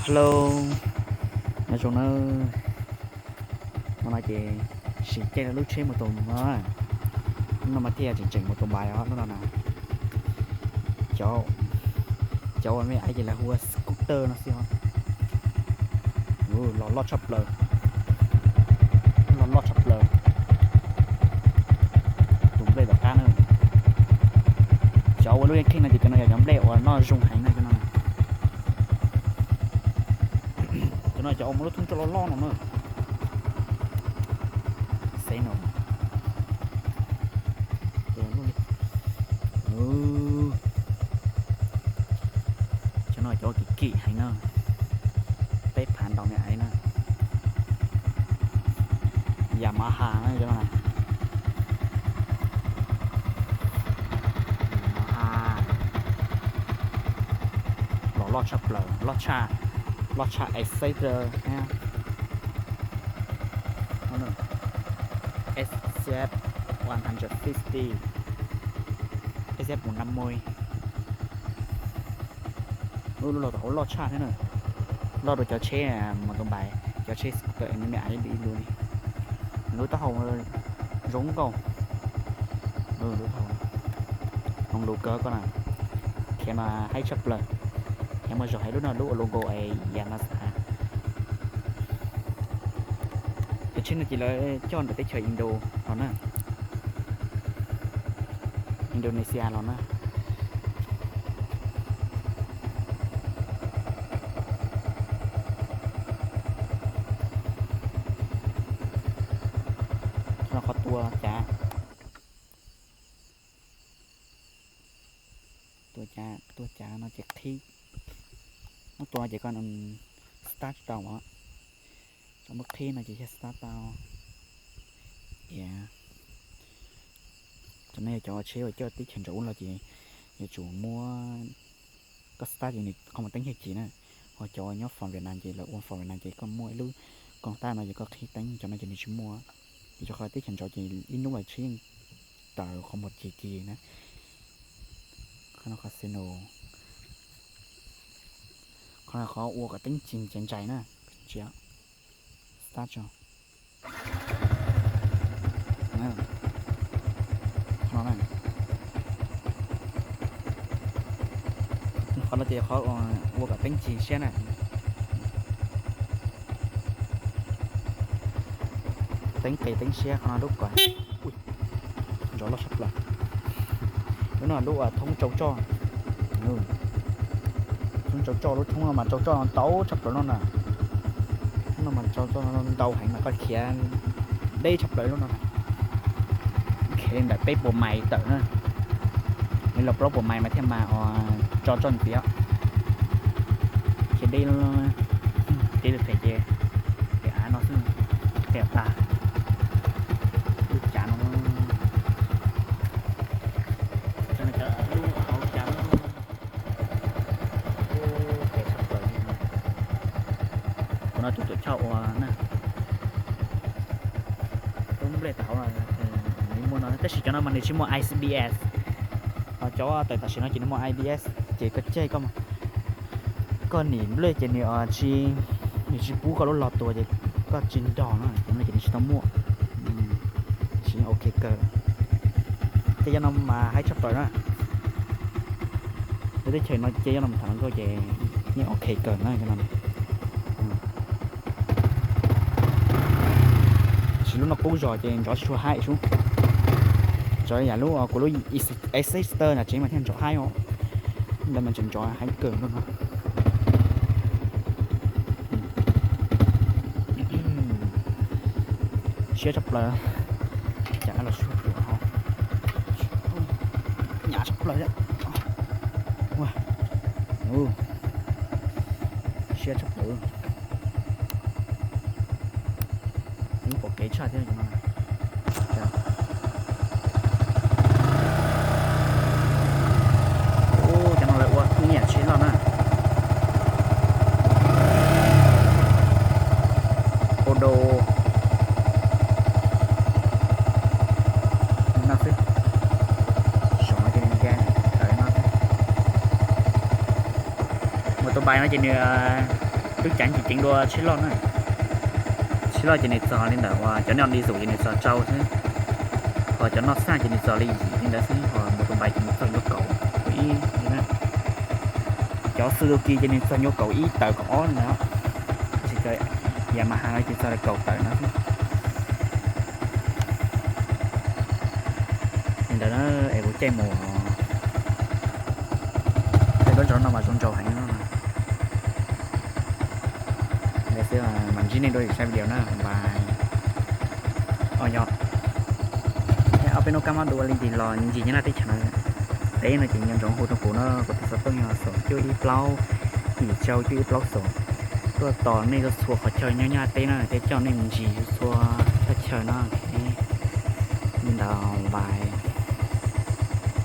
Hello, nyob zoo nawb. Hmo no ces sim caij lub tsheb mus tus no, no mas thiaj tseem tseem mus tus npais os lub no na. Cov, cov uas me aiv ces lawv hu ua scooter no xwb os. Los loj tshaj plaws, los loj tshaj plaws. Tus nplej tom qab na. Cov ua lub yeeb kheej no ces cov no yog cov nplej uas noj zoo heev na cov no. Cov no cov uas muaj lub thoob roj loj loj no na. Xev no. Cov no cov kim kim heev na. Peb phav ntaus me aiv na. Yamaha na cov no. Yamaha. Los loj tshaj plaws, loj tshaj, loj tshaj Exciter thiab. S Z one hundred fifty, S Z một trăm năm mươi. Lub lub los tau loj tshaj thiab na. Loj rau cov tsheb mus tus npais, cov tsheb scooter me me aiv ib lub li. Lub taub hau zoo nkauj. Lub taub hau, hoo lus kawg koj na. Khiav mas haib tshaj plaws. Khiav mas zoo heev lub no lub logo es Yamaha. Cov tsheb no ces lawv coj ntawm teb chaws Indo los na. Indonesia los na. Qhov tua cav, tua cav, tua cav no ces qhib, muab tua ces koj start tau os. Tau muab qhib no ces thiaj start tau. Cov no yog cov tsheb uas coj teb chaws nraud ub los ces yuav tsum muab, koj start ces nws qhov muag teeb thiaj chim na. Ho cov nyob fom Vietnam ces lawv ua fom Vietnam ces koj muaj ib lub koom tab no ces koj qhib teeb, cov no ces nws tsis muaj. Ces rau qhov teb chaws nraud ces ib hnub los tsheb yeej tawm qhov muag chim chim na. Qhov no qhov xeno, qhov no qhov ua kom teeb tsis ntsais ntsais na. Tsis, start tso. Qhov no ces qhov ua kom teeb tsis siab na. Teeb qis teeb siab qhov no lub kom, ntov loj tshaj plaws. Lub no lub thoob tsau tsoj. Thoob tsau tsoj, lub thoob no mas tsau tsoj ntau tshaj plaws no na. Thoob no mas tsau tsoj ntau heev mas koj khiav deb tshaj plaws lub no na. Khiav li ntawm peb puas mais tawm na. Li los plaub puas mais mas thiaj mas tso tsoj ntxiv. Khiav deb, tib pem ces, pem av no xwb, pem av tag. Lub cav no, lub hauv cav no, pem tshaj plaws li no. Qhov no tus tuam choj ua na. Lub nplej tau hauv no, nws muaj no tab sis cov no mas nws tsis muaj I B S. Ho cov tawm tam sim no ces nws muaj I B S ces koj caij koj, koj nim nplej ces nws tsis, nws tsis pub koj lub log tuag ces koj tsis nrog no, cov no ces nws tsis tau muaj. Tab sis yeej ok kawg. Ces cov no mas haib tshaj plaws na. Lub teb chaws no ces cov no mas tham hluas nkauj ces yeej ok kawg na cov no. Tab sis lub no qub zog ces nrov tsis tshua haib sub. Tso yam lub kuv lub Exciter na tsev mas thiaj nrov haib os. Ntawd mas tseem nrov haib kawg lub no. Siab tshaj plaws. Cas los sub, hnyav tshaj plaws. Siab tshaj plaws. Yeej pom kev tshaj thiab no. Ub, cov no lawv ua ib yam tsheb loj na. Odo no xwb. Saum no ces nws nkag tawm no xwb. Mus tus npais no ces nws Lub cav ntsis ceev dua tsheb loj na. Tsheb loj ces nws txog li ntawm uas cov noj di xum ces nws txog rau xwb, ho cov noj xaj ces nws txog li yim li ntawd xwb, ho mus tus npais ces nws txog nyuaj kaum ib li na. Cov Suzuki ces nws txog nyuaj kaum ib tawm kaum ob li ntawd, tab sis cov Yamaha no ces txog li kaum tawm no xwb. Li ntawd na, es kuv caij mus, caij nruab ntsaum no mas zoo nraug heev no. Ntawd xwb, mam ntsib nej dua lwm saib video na, bye. Os yog, ob peb hnub kab mob dua li ntawd los ncig nyob laj teb chaws no, teb no ces nco ntsoov hu rau kuv na, kuv tus xov tooj yog xoom cuaj ib plaub yim rau cuaj ib plaub xoom. Tuaj tos nej txhua qhov chaw nyob nyob teb na, thiab coj nej mus ntsis txhua thaj chaw no. Li ntawd bye.